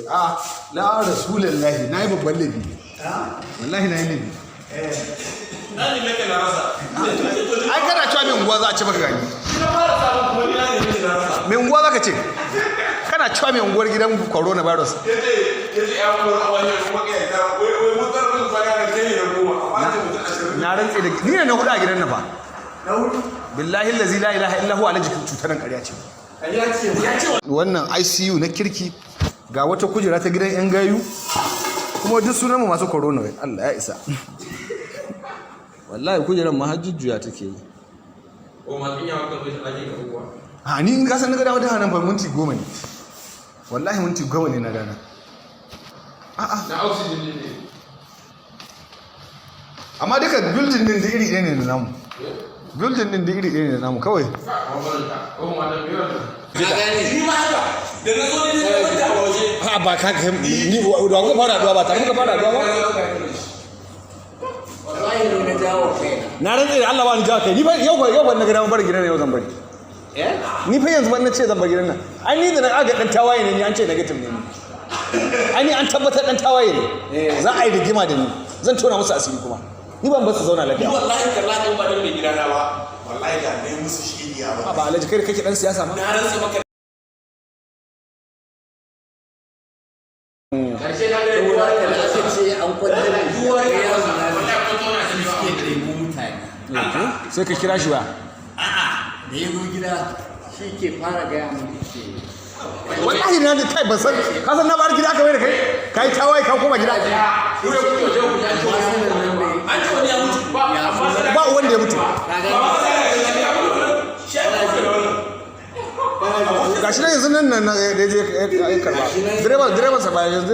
A la rasulullahi, na yi babban laifi. Wallahi na yi laifi. Na ne nake na rasa. Ai kana cewa mai unguwa za a ce maka gani. Na fara samun kuma ni na ne nake na rasa. Mai unguwa za ka ce, kana cewa mai unguwar gidan coronavirus. Yace ya kuma a wani kuma kai ta wai mun tarar da fara da kai da 10, amma ce mutum 20. Na rantse da ni ne na hudu a gidan nan fa. Billahi allazi la ilaha illa huwa, alaji, cutar nan ƙarya ce. Ya ce Wannan ICU na kirki, ga wata kujera ta gidan yan gayu, kuma duk sunan mu masu corona. Wai Allah ya isa. Wallahi kujeran ma har jujjuya take yi. O ma kin yawa kan zai ake ka uwa. Ha, ni in ka san na ga dama da nan fa minti 10 ne. Wallahi minti 10 ne na dana. A'a. Na oxygen ne. Amma duka building din da iri ɗaya ne da namu. Building din da iri ɗaya ne da namu kawai. Ni ma haka da na zo ne na kwanta a waje. Ha ba ka kai ni da kuka fara haduwa, ba tare muka fara haduwa ba. Wallahi ne na jawo kaina. Na rantse da Allah ba ni jawo kai. Ni ba yau ba na ga dama bar gidan nan, yau zan bari. Eh. Ni fa yanzu ban na ce zan bar gidan nan. Ai ni da na aga dan tawaye ne ni, an ce negative ne ni. Ai ni an tabbatar dan tawaye ne. Za a yi rigima da ni, zan tona musu asiri, kuma ni ban bar su zauna lafiya. Wallahi tallahi in ba dan mai gidana ba, wallahi da nayi musu shiriya ba. Ba alhaji, kai da kake dan siyasa ma. Na rantsa maka. Karshe na ga Saboda haka da aka ce an kwantar da shi duwar akwai yaro na wallahi kun zauna su suke ɗebo mutane. Sai ka kira shi ba? A'a, da ya zo gida shi ke fara gaya mun, ce Wallahi na da kai, ban san ka san na bar gida aka mai da kai, kai tawaye, ka koma gida. Amma sanar nan da An ce wani ya mutu ba, amma sai Ba wanda ya mutu. ka gani. Shi ya mutu da wannan. Gashi nan yanzu nan nan da je ya karba direban sa ba yanzu.